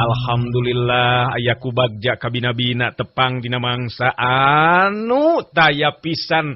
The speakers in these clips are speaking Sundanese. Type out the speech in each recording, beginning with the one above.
Alhamdulillah aya ku bagja kabina-bina tepang dina mangsa anu taya pisan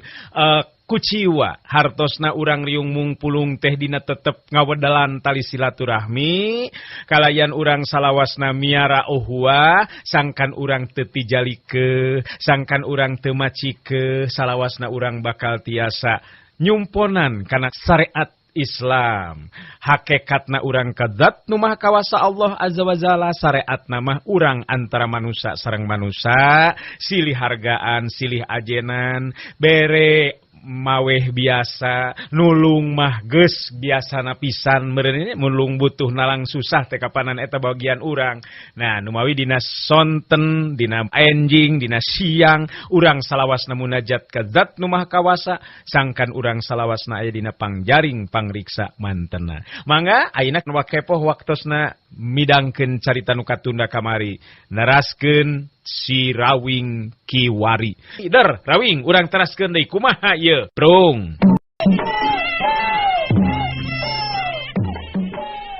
kuciwa hartosna urang riung mungpulung teh dina tetep ngawedalan tali silaturahmi kalayan urang salawasna miara uhwa sangkan urang teu tijalike sangkan urang teu macike salawasna urang bakal tiasa nyumponan kana syariat Islam. Hakikatna urang ka zat nu maha kawasa Allah azza wa jalla, syariatna mah urang antara manusia sareng manusia, silih hargaan, silih ajenan, bere maweh biasa, nulung mah geus biasana pisan meureun nulung butuh nalang susah teh kapanan eta bagian urang. Nah, numawi dina sonten, dina enjing, dina siang urang salawasna munajat ka zat nu maha kawasa, sangkan urang salawasna aya dina pangjaring pangriksa mantena. Mangga ayeuna nu kepoh waktosna midangkeun carita nu katunda kamari, neraskeun si Rawing Kiwari. Der, Rawing, urang teraskeun deui kumaha ieu? Prung.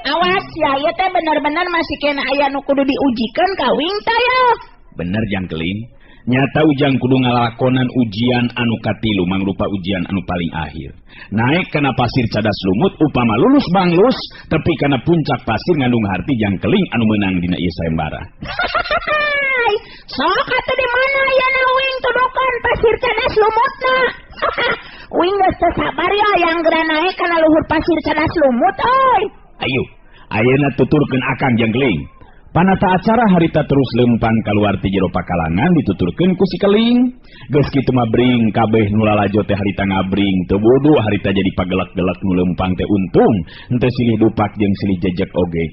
Awas ya, ieu teh bener-bener masih kena aya nu kudu diujikeun ka wing teh ya. Bener jangkeling. Nyata ujang kudu ngalakonan ujian anu katilu mangrupa ujian anu paling akhir. Naik kana pasir cadas lumut upama lulus banglus tepi kana puncak pasir ngandung harti jangkeling anu meunang dina ieu sayembara. Sok atuh di mana ya na wing tudukan pasir cadas lumutna. Wing geus teu sabar ya yang geura naik kana luhur pasir cadas lumut euy. Ayo, ayeuna tuturkeun akang jangkeling. Panata acara harita terus lempang kaluar ti jero pakalangan dituturkeun ku si keling. Geus kitu mah bring kabeh nu lalajo teh harita ngabring, teu bodoh harita jadi pagelak-gelak nu lempang teh untung, henteu silih dupak jeung silih jejek oge.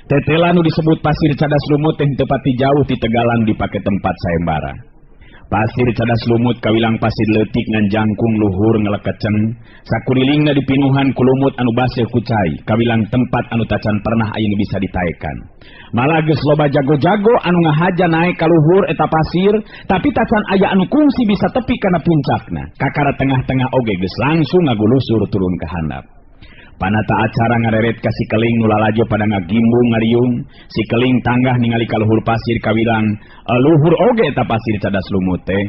Tetela nu disebut pasir cadas lumut teh henteu pati jauh ti tegalan dipake tempat sayembara. Pasir cadas lumut kawilang pasir leutik ngan jangkung luhur ngelekeceng, sakurilingna dipinuhan ku lumut anu baseuh ku cai, kawilang tempat anu tacan pernah aya nu bisa ditaekan. Malah geus loba jago-jago anu ngahaja naik ka luhur eta pasir, tapi tacan aya anu kungsi bisa tepi kana puncakna. Kakara tengah-tengah oge geus langsung ngagulusur turun ka handap. Panata acara ngareret ka si keling nu lalajo pada ngagimbung ngariung, si keling tanggah ningali ka luhur pasir kawilang, luhur oge eta pasir cadas lumut teh.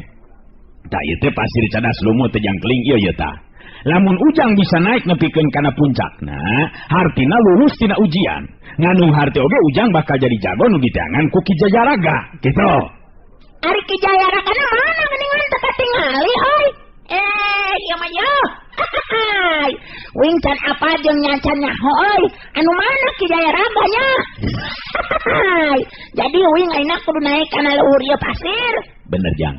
Tah ieu teh pasir cadas lumut teh jangkeling ieu ieu tah. Lamun ujang bisa naik nepikeun kana puncakna, hartina lulus tina ujian. Ngandung harti oge ujang bakal jadi jago nu diteangan ku Ki Jayaraga, kitu. Ari Ki Jayaraga na mana geuningan teu katingali euy. Ieu mah yo. Wing can apa jeung nyacan nyaho euy. Anu mana Ki Jayaraga nya? Jadi wing ayeuna kudu naik kana luhur ieu pasir. Bener jang.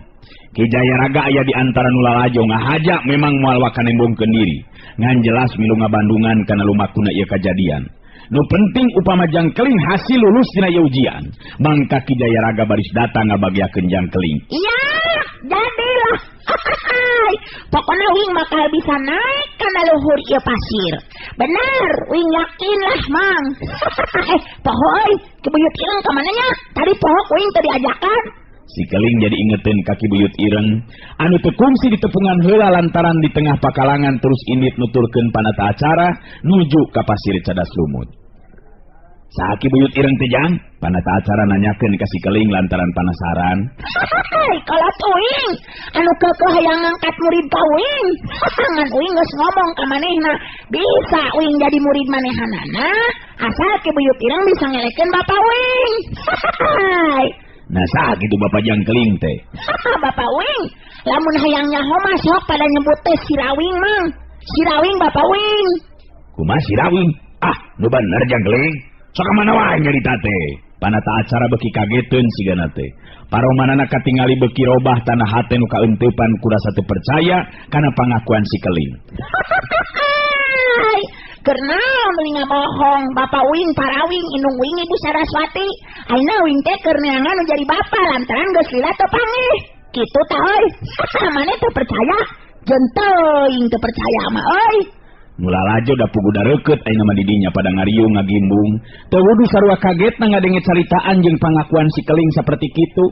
Ki Jayaraga aya di antara nu lalajo ngahaja memang moal waka nembongkeun diri. Ngan jelas milu ngabandungan kana lumakuna ieu kajadian. Nu penting upama jangkeling hasil lulus dina ieu ujian, mangka Ki Jayaraga baris datang ngabagiakeun jangkeling. Iya, jadilah. Pokoknya wing bakal bisa naik kana luhur ieu pasir. Bener, wing yakin lah mang. Poho euy, Ki Buyut Ireng ka mana nya? Tadi poho wing teu diajakan. Si keling jadi ingetin kaki Buyut Ireng anu teu kungsi ditepungan heula lantaran di tengah pakalangan terus indit nuturkeun panata acara nuju ka pasir cadas lumut. Saha Ki Buyut Ireng teh jang? Panata acara nanyakeun ka si keling lantaran panasaran. Kolot uing anu keukeuh hayang ngangkat murid ka uing. Ngan uing geus ngomong ka manehna, bisa uing jadi murid manehanana asal Ki Buyut Ireng bisa ngelekeun bapa uing. Nah saha kitu bapa jangkeling teh? Bapa uing lamun hayang nyaho mah sok pada nyebut teh si Rawing mang. Si Rawing bapa uing. Kumaha si Rawing? Ah, nu bener jangkeling. Sok ka mana wae nyarita teh? Panata acara beuki kageteun sigana teh. Paromanana katingali beuki robah tanah hate nu kaeuteupan ku rasa teu percaya kana pangakuan si keling. Kernaon wing ngabohong, bapa wing parawing indung wing ibu Saraswati. Ayeuna wing teh keur neangan nu jadi bapa lantaran geus lila teu pangih. Kitu tah euy. Maneh teu percaya? Jeung teuing teu percaya mah euy. Nu lalajo da pugu dareukeut ayeuna mah di dinya pada ngariung ngagimbung. Teu wudu sarua kagetna ngadenge caritaan jeung pangakuan si Keling saperti kitu.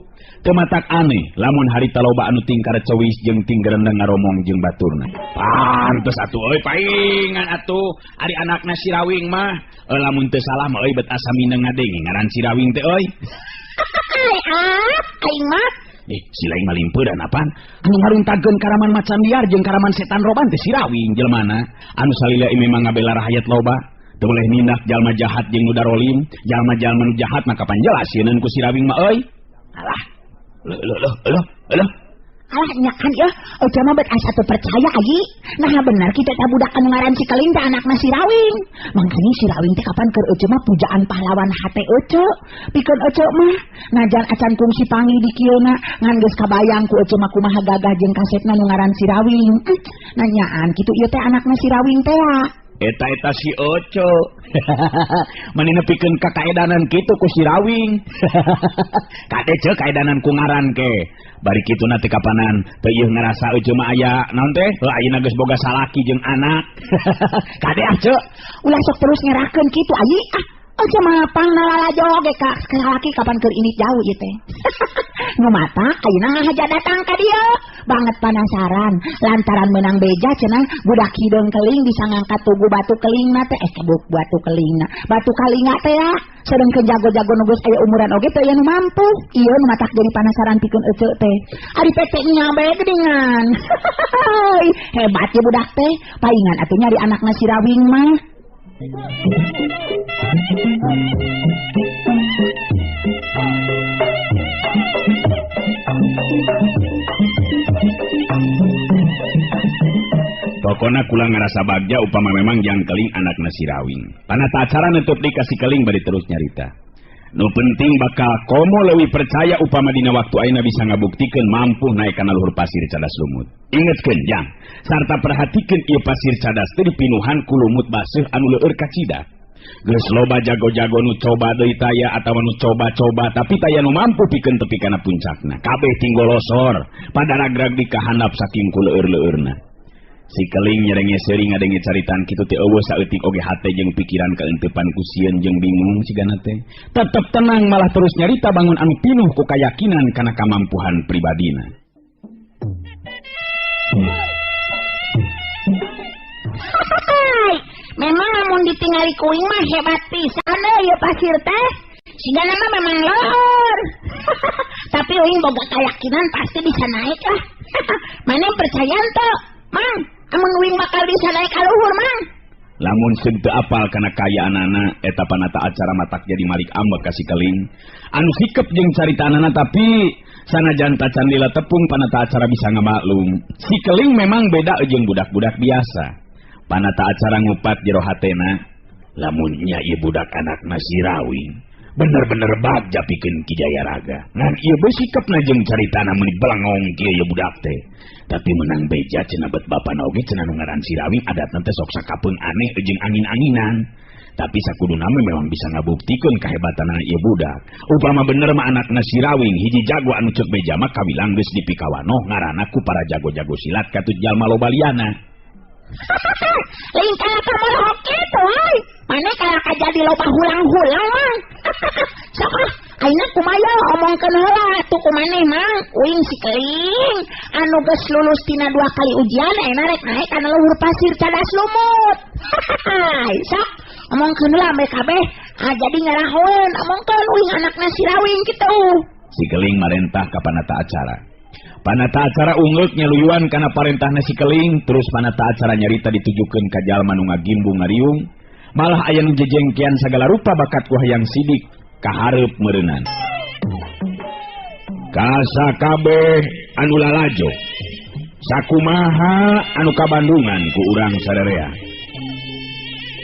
Teu matak aneh lamun harita loba anu tingkar cewis jeung tinggerendeng ngaromong jeung baturna. Pantes atuh euy paingan atuh ari anakna si Rawing mah. Lamun teu salah mah euy bet asa mineng ngadenge ngaran si Rawing teh euy. Ah, aing mah si lain mah limpeuran apaan? Anu ngaruntageun karaman macan liar jeung karaman setan roban teh si Rawing jelmana. Anu salila memang ngabela rahayat loba. Teu boleh nindak jalma jahat jeung nu darolim, jalma-jalma nu jahat mah kapan jelas sieun ku si Rawing mah euy. Alah. Leuh leuh leuh leuh. Alah nya kan yeuh, eueuh mah bet asa teu percaya ayi. Nah bener kitu eta budak anu ngaran si Keling teh anakna si Rawing. Mangkanya si Rawing teh kapan keur eueuh mah pujaan pahlawan hate eueuh. Pikeun eueuh mah najan acan kungsi panggih di kieuna ngan geus kabayang ku eueuh mah kumaha gagah jeung kasepna nu ngaran si Rawing. Nanyaan kitu ieu teh anakna si Rawing teh. Eta-eta si Oco. Mani nepikeun ka kaedanan kitu ku si Rawing. Kade ceu kaedanan ku ngaran ke. Bari kituna teh kapanan teu ieu ngarasa eueuh mah aya naon teh? Heuh ayeuna geus boga salaki jeung anak. Kade ah ceu. Ulah sok terus ngerakeun kitu ayi ah. Eueuh mah pangnalalajo oge ka salaki kapan keur ini jauh ieu teh. Nu mata ayeuna ngahaja datang ka dieu. Banget penasaran lantaran menang beja cenah budak hideung keling bisa ngangkat tugu batu kelingna teh kebuk batu kelingna batu kalinga teh ya sedengkeun jago-jago nu geus aya umuran oge teh aya nu mampu ieu nu matak jadi penasaran pikeun eceu teh ari pete nya bae geuningan. Hebat ye budak teh paingan atuh nyari anakna si Rawing mah. Pokona kula ngarasa bagja upama memang jang Keling anakna si Rawing. Panata acara nutup di kasih Keling bari terus nyarita. Nu penting bakal komo leuwih percaya upama dina waktu ayeuna bisa ngabuktikeun mampu naik kana luhur pasir cadas lumut. Ingetkeun jang, sarta perhatikeun ieu pasir cadas teh dipinuhan ku lumut baseuh anu leueur kacida. Geus loba jago-jago nu coba deui taya atawa nu coba-coba tapi taya nu mampu pikeun tepi kana puncakna. Kabeh tinggolosor pada ragrag di kahandap saking ku leueur-leueurna. Si Keling nyerenge seuring ngadenge caritaan kitu teh eueuh saeutik oge hate jeung pikiran kaenteupan ku sieun jeung bingung sigana teh. Tetep tenang malah terus nyarita bangun anu pinuh ku kayakinan kana kamampuhan pribadina. Memang lamun ditingali kuing mah hebat pisan euy ieu pasir teh. Sigana mah memang leueur. Tapi uing boga keyakinan pasti bisa naik lah. Maneh percaya teu? Mang, amun uing bakal bisa naik ka luhur, Mang. Lamun seung teu apal kana kaayaanana eta panata acara matak jadi malik ambek ka si Keling. Anu sikep jeung caritaanana tapi sanajan tacan lila tepung panata acara bisa ngamaklum. Si Keling memang beda jeung budak-budak biasa. Panata acara ngupat jero hatena, lamun nya ieu budak anakna si Rawing bener-bener bagja pikeun Ki Jayaraga. Ngan ieu bae sikepna jeung caritana meuni belengong kieu ieu budak teh. Tapi menang beja cenah bet bapana oge cenah nu ngaran si Rawing adatna teh sok sakapeung aneh jeung angin-anginan. Tapi sakuduna mah memang bisa ngabuktikeun kahebatanana ieu budak. Upama bener mah anakna si Rawing hiji jago anu ceuk beja mah kawilang geus dipikawanoh ngaranna ku para jago-jago silat katut jalma loba liana. Lain kalah ka molehok kitu euy. Mane kalah ka jadi loba hulang-hulang mah. Sok ah, ayeuna kumaha omongkeun heula atuh ku maneh Mang. Uing si Keling anu geus lulus tina 2 kali ujian ayeuna rek naik kana luhur pasir cadas lumut. Sok omongkeun heula ambe kabeh ah jadi ngarahoeun omongkeun uing anakna si Rawing kitu. Si Keling marentah ka panata acara. Panata acara ungeuk nyaluyuan kana parentahna si Keling, terus panata acara nyarita ditujukeun ka jalma nu ngagimbung ngariung, malah aya nu jejengkean sagala rupa bakat ku hayang sidik kahareup meureunan. Kasakabeh anu lalajo, sakumaha anu kabandungan ku urang sarerea.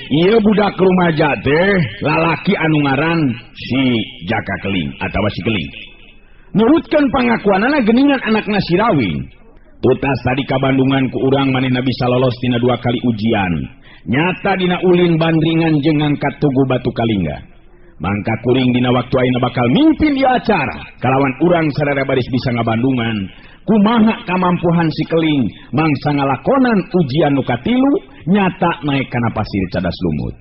Ieu budak rumaja teh lalaki anu ngaran si Jaka Keling atawa si Keling. Nurutkeun pangakuanana geuningan anakna si Rawing. Tutas tadi kabandungan ku urang manehna bisa lolos tina 2 kali ujian. Nyata dina ulin bandringan jeung ngangkat tugu batu kalingga. Mangka kuring dina waktu ayeuna bakal mimpin ieu acara. Kalawan urang sararea baris bisa ngabandungan. Kumaha kamampuhan si keling mangsa ngalakonan ujian nu katilu nyata naik kana pasir cadas lumut.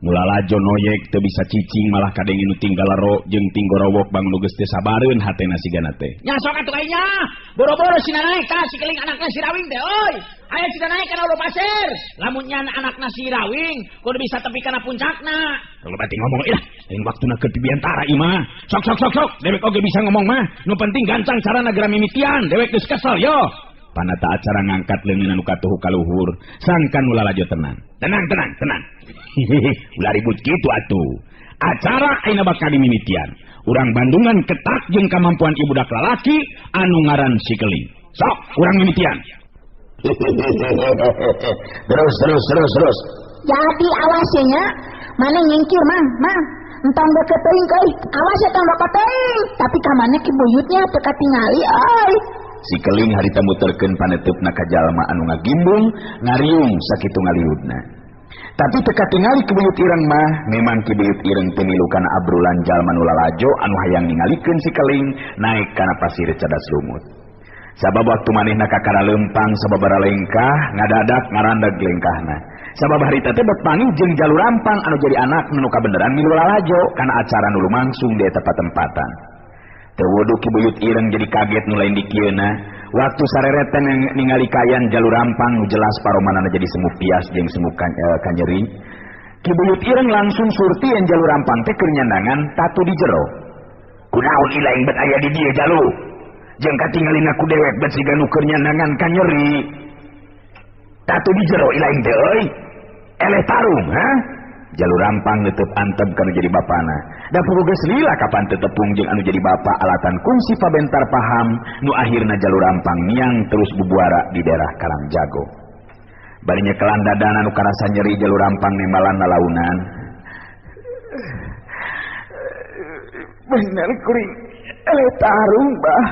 Mulalajo noyek teu bisa cicing malah kadenge nu tinggal lero jeung tinggorowok bang nu geus teu sabareun hatena sigana teh. Nya sok atuh nya, boro-boro sina naik ka si keling anakna si Rawing teh euy. Aya sina naik kana ulu pasir. Lamun nya anakna si Rawing kudu bisa tepi kana puncakna. Kalau batin ngomong ilah, lain waktuna keur pibiantara ieu mah. Sok sok sok sok, dewek oge bisa ngomong mah. Nu penting gancang carana geura mimitian, dewek geus kesel yo. Panata acara ngangkat leungeun anu katuhu ka luhur, sangkan nu lalajo tenang. Tenang tenang tenang. Hihihi, ulah ribut kitu atuh. Acara ayeuna bakal dimimitian. Urang Bandungan ketak jeung kamampuan ieu budak lalaki anu ngaran si Keling. Sok, urang mimitian. Terus terus terus terus. Jadi awas nya, mana nyingkir mang, mang. Entong deket teuing euy, awas ya tong deket teuing. Tapi ka mana ki buyutnya teu katingali euy. Si Keling harita muterkeun paneuteup ka jalma anu ngagimbung, ngariung sakitu ngaliudna. Tapi teu katingali ki buyut ireng mah, memang ki buyut ireng teu milu kana abrulan jalma nu lalajo anu hayang ningalikeun si Keling naik kana pasir cadas lumut. Sabab waktu manehna kakara leumpang sababara lengkah, ngadadak ngarandag lengkahna. Sabab harita teh bet panggih jeung jalur rampang anu jadi anak nu kabeneran milu lalajo kana acara nu lumangsung di eta patempatan. Teu wuduh ki buyut ireng jadi kaget nu lain dikieuna. Waktu sarereten ningali kayan jalur rampang nu jelas paromanana jadi semu pias jeung semu kanyeri. Ki buyut ireng langsung surtieun jalur rampang teh keur nyandangan tatu di jero. Kunaon ilaing bet aya di dieu jalu? Jeung katingalina ku dewek bet siga nu keur nyandangan kanyeri. Tatu di jero ilaing teh euy. Eleh tarung, ha? Jalur rampang netep antep kanu jadi bapana. Da puguh geus lila kapan teu tepung jeung anu jadi bapa alatan kungsi pabentar paham nu akhirna jalur rampang miang terus bubuara di daerah Karangjago. Bari nyekelan dadana nu karasa nyeri jalur rampang nembalan lalaunan. Bener kuring eleh tarung bah.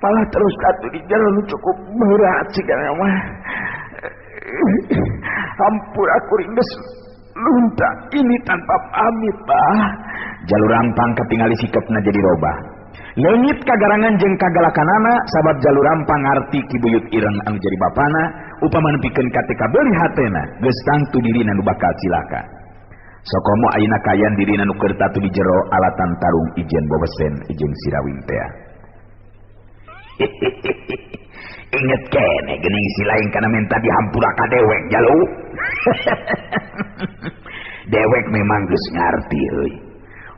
Malah terus tatu di jero nu cukup berat sigana mah. Hampura kuring geus lunta ini tanpa pamit bah. Jalur rampang katingali sikepna jadi robah. Leungit kagarangan jeung kagalakanana sabab jalur rampang ngarti ki buyut ireng anu jadi bapana upama nepikeun ka teu kabeuli hatena geus tangtu dirina nu bakal cilaka. Sokomo ayeuna kayan dirina nu keur tatu di jero alatan tarung ijen bobesen ijen sirawing tea. Inget kene geuning si lain kana minta dihampura ka dewek jalu. Dewek memang geus ngarti euy.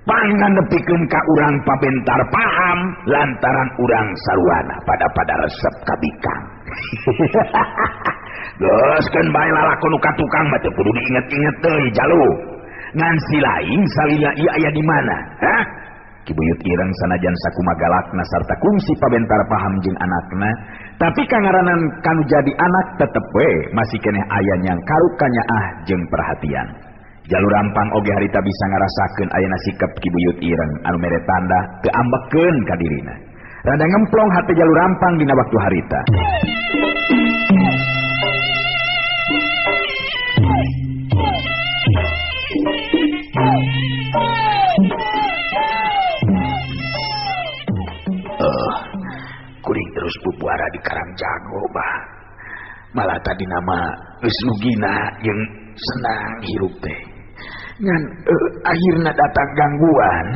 Pangan nepikeun ka urang pabentar paham lantaran urang saruana pada resep ka bikang. Geus keun bae lalakon nu ka tukang mah teu kudu diinget-inget deui jalu. Ngan si lain salila ieu aya di mana? Hah? Ki Buyut Ireng sanajan sakumagalakna sarta kungsi pabentar paham jeung anakna, tapi kangaranan kanu jadi anak tetep we masih keneh aya nyangkaruk kanyaah jeung perhatian. Jalur rampang oge harita bisa ngarasakeun ayana sikap Ki Buyut Ireng anu mere tanda teu ambekeun ka dirina. Rada ngemplong hate jalur rampang dina waktu harita. Kuring terus bubuara di Karangjago bah. Malah tadi nama geus nugina jeung senang hirup teh. Ngan akhirna datang gangguan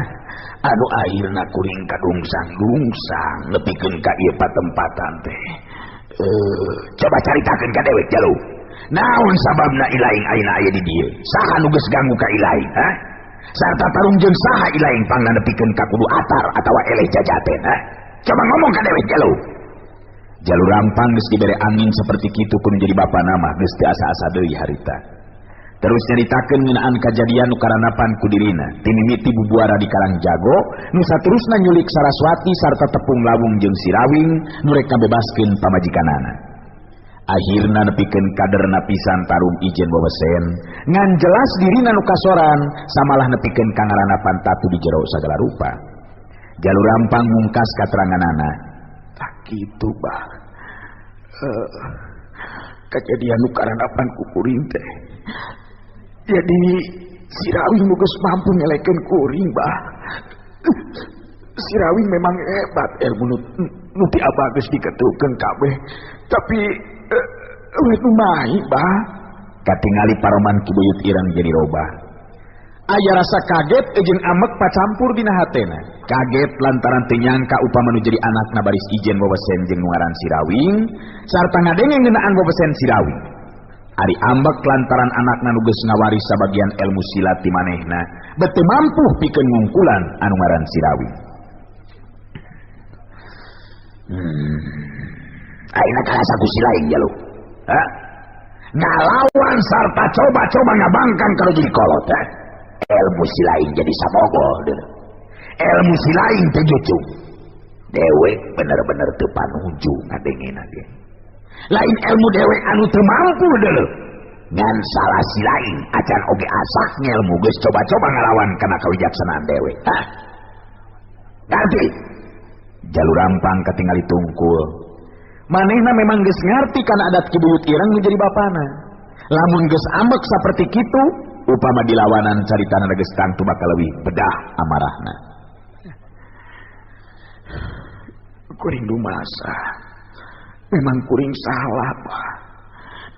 anu akhirna kuring kadungsang-dungsang nepikeun ka ieu patempatan teh. Coba caritakeun ka dewek jalu. Naon sababna ilaing ayeuna aya di dieu? Saha nu geus ganggu ka ilaing, ha? Sarta tarung jeung saha ilaing pangna nepikeun ka kudu atar atawa eleh jajaten, ha? Coba ngomong ka dewek jalu. Jalur rampang geus dibere angin seperti kitu kun jadi bapana mah geus teu asa-asa deui harita. Terus nyaritakeun ngeunaan kajadian nu karanapan ku dirina, timimiti bubuara di Karangjago, nu saterusna nyulik Saraswati sarta tepung lawung jeung Sirawing nu rek ngabebaskeun pamajikanana. Akhirna nepikeun kaderna pisan tarung ijen wewesen, ngan jelas dirina nu kasoran samalah nepikeun ka ngaranapan tatu di jero sagala rupa. Jalur rampang mungkas kateranganana. Tak kitu bah. Kajadian nu karanapan ku kuring teh. Jadi Sirawing nu geus mampu ngelekeun kuring bah. Sirawing memang hebat ilmu nu Nu ti abah geus diketukeun kabeh tapi eueuh nu mahi bah. Katingali paroman Ki Buyut Ireng jadi robah. Aya rasa kaget jeung amek pacampur dina hatena. Kaget lantaran teu nyangka upama nu jadi anakna baris ijen wewesen jeung nu ngaran si Rawing sarta ngadenge ngeunaan wewesen si Rawing. Ari ambek lantaran anakna nu geus ngawaris sabagian ilmu silat ti manehna bet teu mampu pikeun ngungkulan anu ngaran si Rawing. Ayeuna karasa ku si lain jalu. Hah? Ngalawan sarta coba-coba ngabangkang kalau jadi kolot. Hah? Ilmu si lain jadi samogo. Ilmu si lain teh jucung. Dewek bener-bener teu panuju ngadengena ge. Lain ilmu dewek anu teu mampu deuleu. Ngan salah si lain acan oge asak ngelmu geus coba-coba ngalawan kana kawijaksanaan dewek. Hah? Ngarti? Jalur rampang katingali tungkul. Manehna memang geus ngarti kana adat Ki Buyut Ireng nu jadi bapana. Lamun geus ambek saperti kitu, upama dilawanan caritana geus tangtu bakal leuwih bedah amarahna. Kuring dumasa. Memang kuring salah, Pak.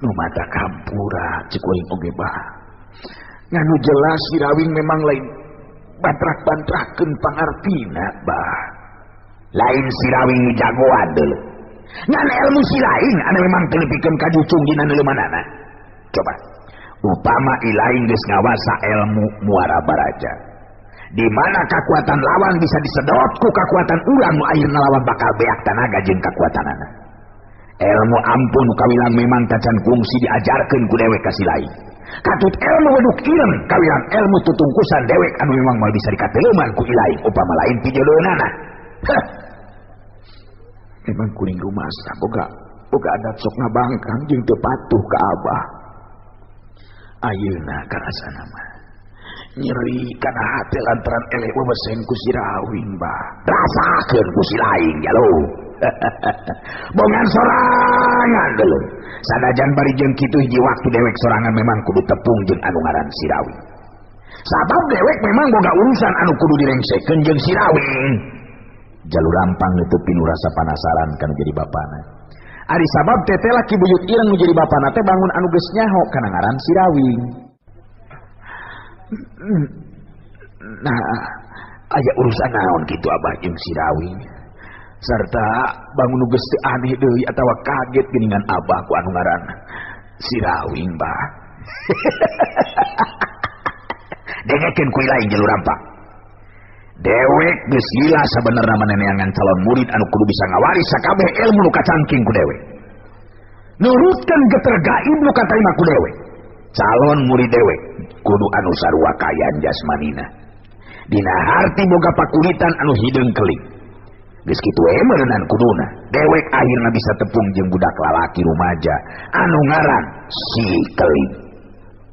Nu mata kampura cek kuring oge bah. Nganu jelas si Rawing memang lain bantrak-bantrakeun pangartina, bah. Lain si Rawing nu jagoan deuleu. Ngan ilmu si lain anu memang teu nepikeun ka jucung dina neuleumanana. Coba upama ilaing geus ngawasa ilmu muara baraja. Di mana kekuatan lawan bisa disedot ku kekuatan urang nu akhirna lawan bakal beak tanaga jeung kekuatanana. Ilmu ampun kawilang memang tacan kungsi diajarkeun ku dewek ka si lain. Katut ilmu weduk ireng kawilang ilmu tutungkusan dewek anu memang moal bisa dikateleuman ku ilaing upama lain pijodoeunana. Heh. Memang kuring rumasa boga adat sok ngabangkang jeung teu patuh ka abah. Ayeuna karasana mah nyeri kana hate lantaran eleh wewesen ku si Rawing bah. Rasakeun ku si lain jalu. Bongan sorangan deuleu. Sanajan bari jeung kitu hiji waktu dewek sorangan memang kudu tepung jeung anu ngaran si Rawing. Sabab dewek memang boga urusan anu kudu direngsekeun jeung si Rawing. Jalur rampang nutup pinu rasa panasaran kana jadi bapana. Ari sabab teteh Ki Buyut Ireng nu jadi bapana teh bangun anu geus nyaho kana ngaran si Rawing. Nah, aya urusan naon kitu abah jeung si Rawing. Sarta bangun nu geus teu aneh deui atawa kaget geuningan abah ku anu ngaran si Rawing bah. Dengekeun ku lain jalur rampang. Dewek geus lila sabenerna maneneangan calon murid anu kudu bisa ngawaris sakabeh ilmu nu kacangking ku dewek. Nurutkeun geter gaib nu katarima ku dewek. Calon murid dewek kudu anu sarua kayan jasmanina. Dina harti boga pakulitan anu hideung keling. Geus kitu we meureunan kuduna. Dewek akhirna bisa tepung jeung budak lalaki rumaja anu ngaran si Keling.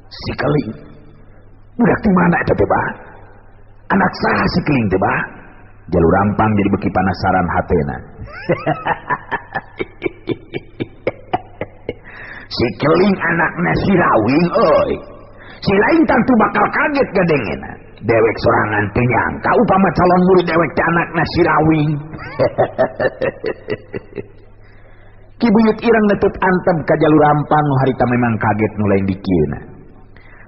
Si Keling. Budak di mana eta teh bah? Anak saha si Keling teh bah? Jalur rampang jadi beki panasaran hatena. Si Keling anakna si Rawing euy. Si lain tentu bakal kaget gadengena. Dewek sorangan teu nyangka upama calon murid dewek teh anakna si Rawing. Ki Buyut Ireng neutup antem ka jalur rampang nu harita memang kaget nu lain dikieuna.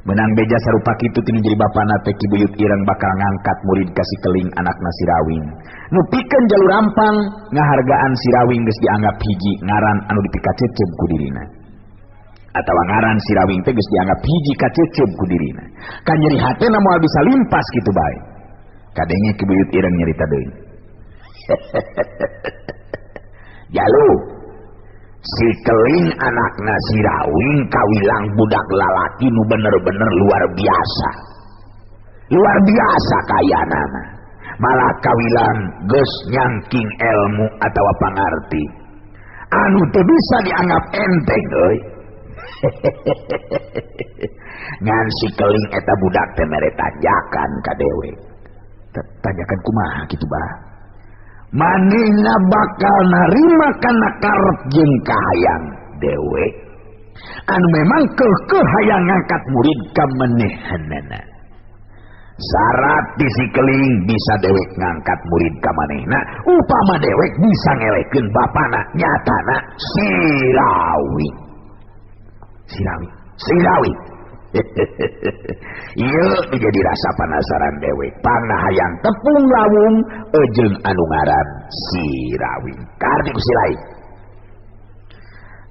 Menang beja sarupa kitu tinu jadi bapana teh Ki Buyut Ireng bakal ngangkat murid ka si Keling anakna si Rawing. Nu pikeun jalur rampang ngahargaan si Rawing geus dianggap hiji ngaran anu dipikacecep ku dirina. Atawa ngaran si Rawing teh geus dianggap hiji kacecep ku dirina. Ka nyeri hatena moal bisa limpas kitu bae. Kadenge Ki Buyut Ireng nyarita deui. Jalu si Keling anakna si Rawing kawilang budak lalaki nu bener-bener luar biasa. Luar biasa kayanana. Malah kawilang geus nyangking ilmu atawa pangarti. Anu teu bisa dianggap enteng euy. Ngan si Keling eta budak teh mere tanjakan ka dewek. Tanjakan kumaha kitu bah? Manehna bakal narima kana karep jeung kahayang dewek. Anu memang keuheuh hayang ngangkat murid ka manehanana. Syarat di si keling bisa dewek ngangkat murid ka manehna, upama dewek bisa ngelekeun bapana nyatana Sirawi. Sirawi, Sirawi. Ieu jadi rasa penasaran dewek, panahayang tepung lawung jeung anu ngaran Sirawi. Kardi ku si lain.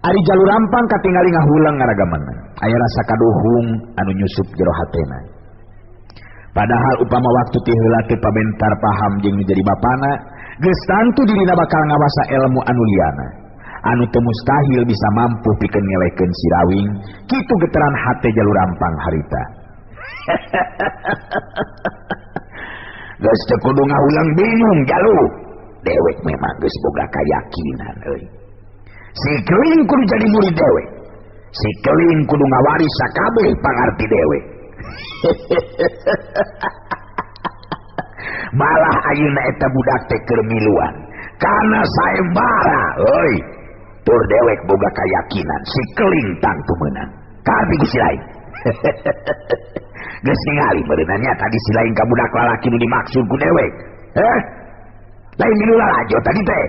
Ari Jalu Rampang katingali ngahulang ngaragamanna. Aya rasa kaduhung anu nyusup jero hatena. Padahal upama waktu ti heula teu pabentar paham jeung nu jadi bapana, geus tangtu dirina bakal ngawasa ilmu anu liana. Anu teu mustahil bisa mampu pikeun ngelekeun si Rawing, kitu geteran hate Jalu Rampang harita. Geus teu kudu ngahulang bingung Jalu. Dewek memang geus boga kayakinan euy. Si keling kudu jadi murid dewek. Si keling kudu ngawaris sakabeh pangarti dewek. Malah ayeuna eta budak teh keur miluan kana sayembara euy. Tur dewek boga kayakinan si keling tangtu meunang. Karti ku si lain. Geus ningali meureunanya tadi si lain ka budak lalaki nu dimaksud ku dewek. Heh? Lain milu lalajo tadi teh.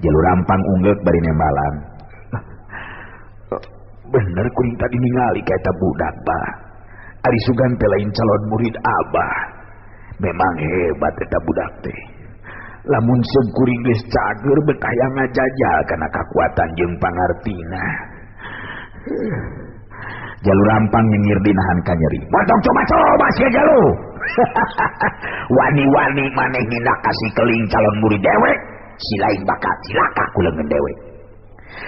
Jalu Rampang unggeuk bari nembalan. Bener kuring tadi ningali ka eta budak bah. Ari sugan teh lain calon murid abah. Memang hebat eta budak teh. Lamun seung kuring geus cager betah hayang ngajajal kana kakuatan jeung pangartina. Jalu Rampang nyengir dinahan kanyeri. Montong coba-coba sia Jalu. Wani-wani maneh nindak ka si keling calon murid dewek, si lain bakal cilaka ku leungeun dewek.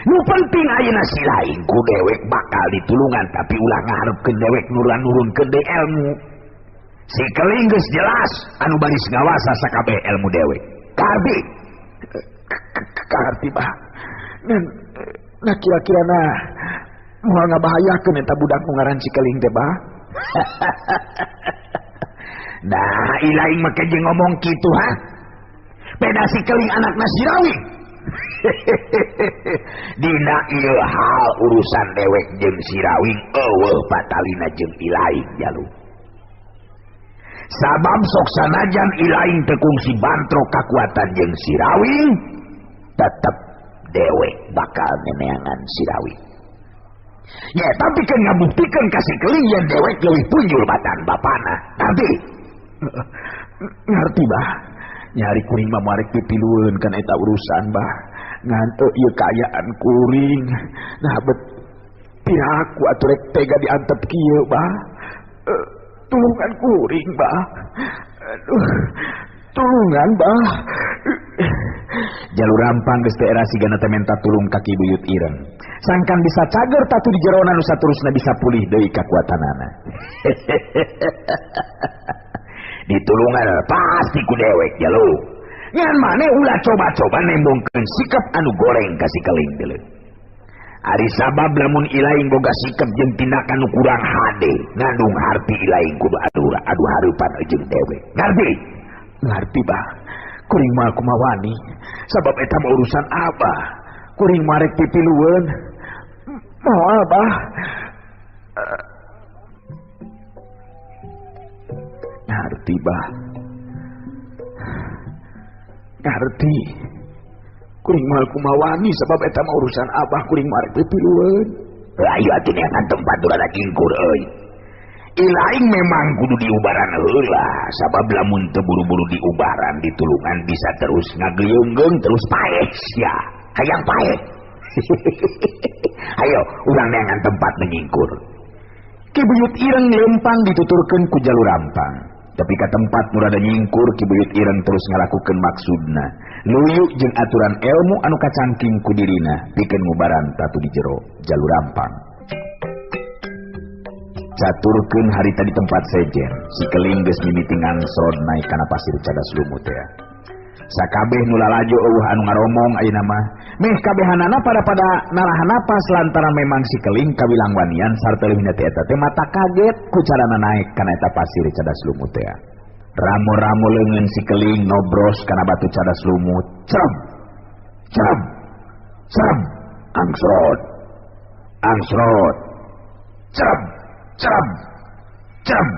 Nu penting ayeuna si lain ku dewek bakal ditulungan tapi ulah ngaharepkeun dewek nurunkeun deui ilmu. Si keling geus jelas anu baris ngawasa sakabeh ilmu dewek. Karti. Karti bah. Nah kira-kira nah moal ngabahayakeun eta budak nu ngaran si keling teh bah. Nah, ilaing make jeung ngomong kitu ha. Beda si keling anakna si Rawi. Dina ieu hal urusan dewek jeung si Rawing eueuh patalina jeung ilaing Jalu. Sabab sok sanajan ilaing teu kungsi bantrok kakuatan jeung si Rawing, tetep dewek bakal neneangan si Rawing. Ya tapi kan ngabuktikeun ka si keling yen dewek leuwih punjul batan bapana. Ngerti? Ngerti bah. Nyari kuring mah marek pipilueun kana eta urusan bah. Ngan ieu kaayaan kuring. Nah bet piraku atuh rek tega diantep kieu bah. Tulungan kuring bah. Aduh, tulungan bah. Jalu Rampang geus teh era sigana teh menta tulung ka Ki Buyut Ireng. Sangkan bisa cager tatu di jerona nu saterusna bisa pulih deui kakuatanana. Ditulungan pasti ku dewek Jalu. Ngan maneh ulah coba-coba nembongkeun sikap anu goreng ka si keling deuleu. Ari sabab lamun ilaing boga sikap jeung tindakan nu kurang hade, ngandung harti ilaing kudu adu hareupan jeung dewek. Ngarti? Ngarti bah. Kuring mah kumaha wani, sabab eta mah urusan abah. Kuring mah rek pipilueun. Moal bah. Ngarti bah. Ngarti. Kuring mah kumaha wani sabab eta mah urusan abah, kuring mah rek pipilueun. Ayo atuh neangan tempat nu rada jingkur euy. Ilaing memang kudu diubaran heula, sabab lamun teu buru-buru diubaran ditulungan bisa terus ngagliunggeung terus paeh sia. Hayang paeh. Ayo urang neangan tempat menyingkur. Ki Buyut Ireng lempang dituturkeun ku Jalu Rampang. Tapi ka tempat nu rada nyingkur Ki Buyut Ireng terus ngalakukeun maksudna. Luyu jeung aturan ilmu anu kacangking ku dirina pikeun ngubaran tatu di jero Jalu Rampang. Caturkeun harita di tempat sejen, si keling geus mimiti ngangsrod naik kana pasir cadas lumut teh. Sakabeh nu lalajo eueuh anu ngaromong ayeuna mah, meh kabehanana pada narahan napas lantaran memang si keling kawilang wanian sarta leuwihna teh eta teh mata kaget ku carana naik kana eta pasir cadas lumut teh. Ramo-ramo leungeun si keling nobros kana batu cadas lumut. Cerem. Cerem. Cerem. Angsrod. Angsrod. Cerem. Cerem. Cerem.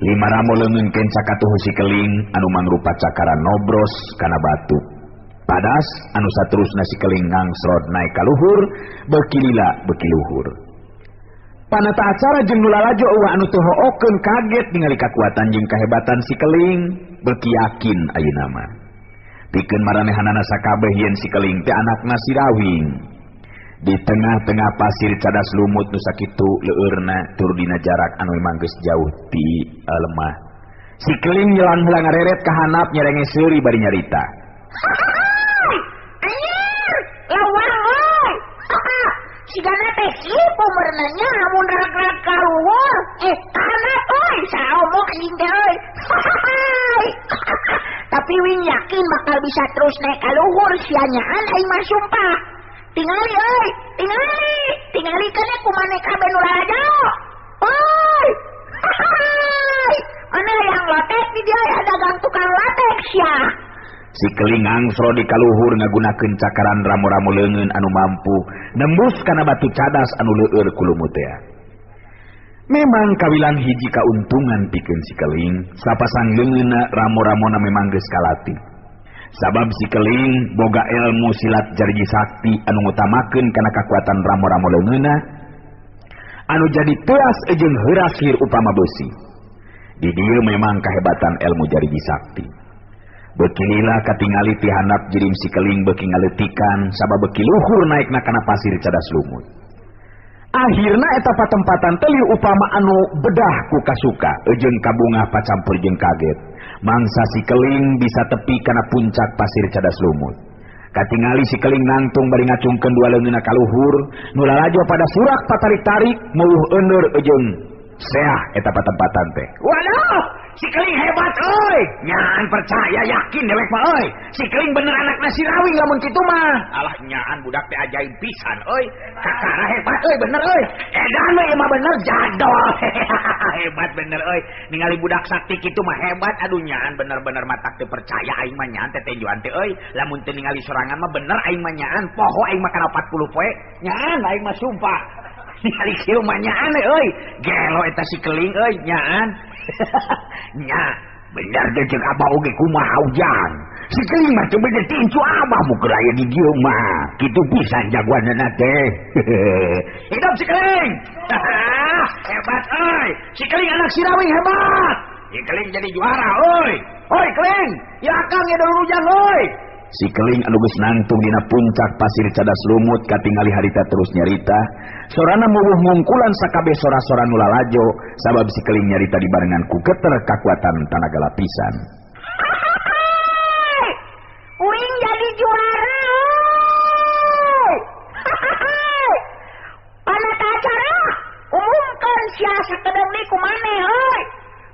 Lima ramo leungeun kenca katuhu si keling anu mangrupa cakaran nobros kana batu. Padas anu saterusna si keling ngangsrod naik ka luhur, beuki lila beuki luhur. Panata acara jeung nu lalajo eueuh anu teu hookeun kaget ningali kakuatan jeung kahebatan si keling, beuki yakin ayeuna mah. Pikeun maranehanana sakabeh yen si keling teh anakna si Rawing. Di tengah-tengah pasir cadas lumut nu sakitu leueurna tur dina jarak anu memang geus jauh ti lemah. Si keling nyelang heula ngareret ka handap nyerenge seuri bari nyarita. Anjir, lawang euy. Sigana teh kieu merenanya lamun rag-rag ka luhur, ka handap euy, saomok anjing teh euy. Tapi wing yakin bakal bisa terus naik ka luhur sianyaan aing mah sumpah. Tingali euy, tingali, tingali kana ku maneh kabeh nu lalajo. Euy. Mana yang lotek di dia ya dagang tukang lotek sia. Si keling ngangsro di kaluhur ngagunakeun cakaran ramo-ramo leungeun anu mampu nembus kana batu cadas anu leueur ku lumut teh. Memang kawilang hiji kauntungan pikeun si keling, sapasang leungeunna ramo-ramona memang geus kalatih. Sabab si keling boga ilmu silat jariji sakti anu ngutamakeun kana kakuatan ramo-ramo leungeunna anu jadi teas jeung heuras hir upama beusi. Di dieu memang kahebatan ilmu jariji sakti. Beuki lila katingali ti handap jirim si keling beuki ngaleutikan sabab beuki luhur naekna kana pasir cadas lumut. Akhirna eta patempatan teh upama anu bedah ku kasuka eujeung kabungah pacampur jeung kaget. Mangsa si keling bisa tepi kana puncak pasir cadas lumut. Katingali si keling nangtung bari ngacungkeun dua leungeunna ka luhur, nu lalajo pada surak patarik-tarik meuh euneur eujeung seah eta patempatan teh. Waduh, si keling hebat euy. Nyaan percaya yakin dewek mah euy. Si keling bener anakna si Rawing lamun kitu mah. Alah nyaan budak teh ajaib pisan euy. Kakara hebat euy bener euy. Edan we mah bener jadol. Hebat bener euy. Ningali budak sakti kitu mah hebat aduh nyaan bener-bener matak teu percaya aing mah nyaan teh tenjoan teh euy. Lamun teu ningali sorangan mah bener aing mah nyaan poho aing mah kana 40 poe. Nyaan aing mah sumpah. Ningali kieu mah nyaan euy. Gelo eta si keling euy nyaan. Nya, bener teh jeung abah oge kumaha ujang. Si keling mah teu bener tincu abah mu keur aya di dieu mah. Kitu pisan jagoanna teh. Hidup si keling. Hebat euy. Si keling anak si Rawing hebat. Si keling jadi juara euy. Oi keling, ya akang ya dulur ujang euy. Si keling anu geus nangtung dina puncak pasir cadas lumut katingali harita terus nyarita. Sorana muwuh mungkulan sakabeh sora-sora nu lalajo sabab si keling nyarita dibarengan ku geter kakuatan tanaga lapisan. Uing jadi juara. Panata acara umumkeun sia sakedeung deui ku maneh euy.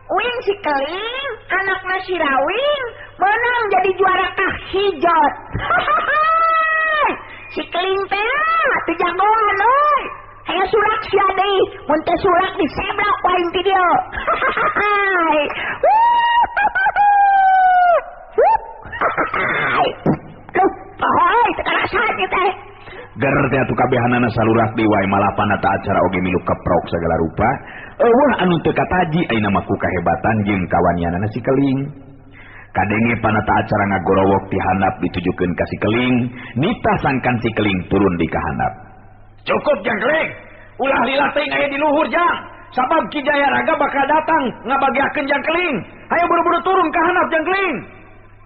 Uing si keling anakna si Rawing menang jadi juara kahijot. Si keling teh teu jagoan euy. Aya surak sia deui, mun teu surak diseblak ku aing ti dieu. Duh, euy teu karasa ieu teh. Ger teh atuh kabehanana salurak deui wae malah panata acara oge milu keprok sagala rupa. Eueuh anu teu kataji ayeuna mah ku kahebatan jeung kawanianana si keling. Kadenge panata acara ngagorowok ti handap ditujukeun ka si keling, nita sangkan si keling turun di ka handap. Cukup jang keling, ulah lila teuing aya di luhur jang. Sabab Ki Jaya Raga bakal datang ngabagiakeun jang keling. Hayo buru-buru turun ka handap jang keling.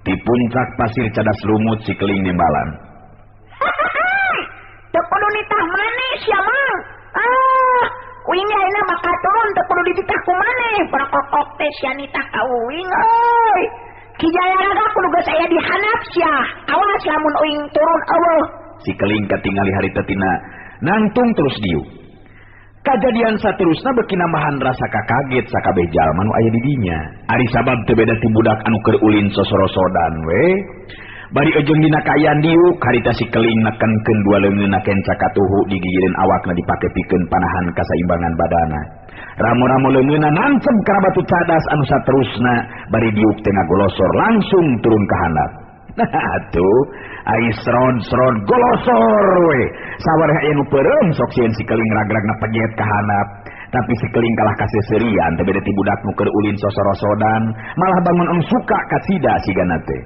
Di puncak pasir cadas lumut si keling nimbalan. Teu kudu nitah maneh sia mah. Ah, uing ayeuna bakal turun teu kudu dititah ku maneh. Barokokok teh sia nitah ka uing euy. Ki Jaya Raga kudu geus aya di handap sia. Awas lamun uing turun eueuh. Si keling katingali harita tina nangtung terus diuk. Kajadian saterusna beuki nambahan rasa kakaget sakabeh jalma nu aya di dinya. Ari sabab teu beda ti budak anu keur ulin sosorosodan we. Bari ejeng dina kaayaan diuk harita si keling nekenkeun dua leungeunna kenca katuhu digigireun awakna dipake pikeun panahan kasaimbangan badana. Ramo-ramo leungeunna nancep kana batu cadas anu saterusna bari diuk teh ngagolosor langsung turun ka handap. Nah atuh ai srod-srod golosor we. Sawareh aya nu peureum sok sieun si keling ragragna pejet ka handap. Tapi si keling kalah kaseuserian teh beda ti budak nu keur ulin sosorosodan, malah bangun anu suka kacida sigana teh.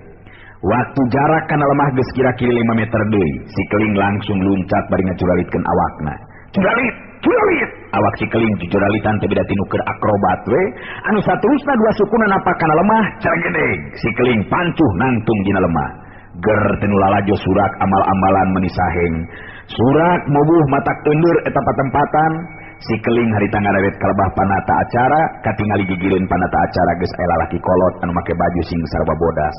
Waktu jarak kana lemah geus kira-kira 5 meter deui, si keling langsung luncat bari ngacuralitkeun awakna. Curalit, curalit. Awak si keling jujuralitan teh beda ti nu keur akrobat we, anu saterusna dua sukuna napak kana lemah, caragedeg. Si keling pancuh nangtung dina lemah. Ger teh nu lalajo surak amal-amalan meuni saheng. Surak mobuh matak euneur eta patempatan. Si keling harita ngarawet kalebah panata acara, katingali gigireun panata acara geus aya lalaki kolot anu make baju sing sarua bodas.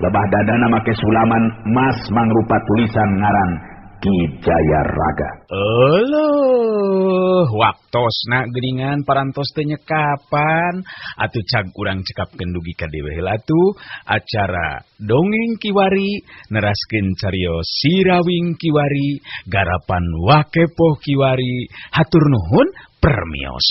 Lebah dadana make sulaman emas mangrupa tulisan ngaran Ki Jaya Raga. Euleuh, waktosna geuningan parantos teh nyekapan. Atuh cag urang cekapkeun dugi ka dewe heula atuh acara dongeng kiwari neraskeun carios Sirawing kiwari garapan Wakepoh kiwari. Hatur nuhun permios.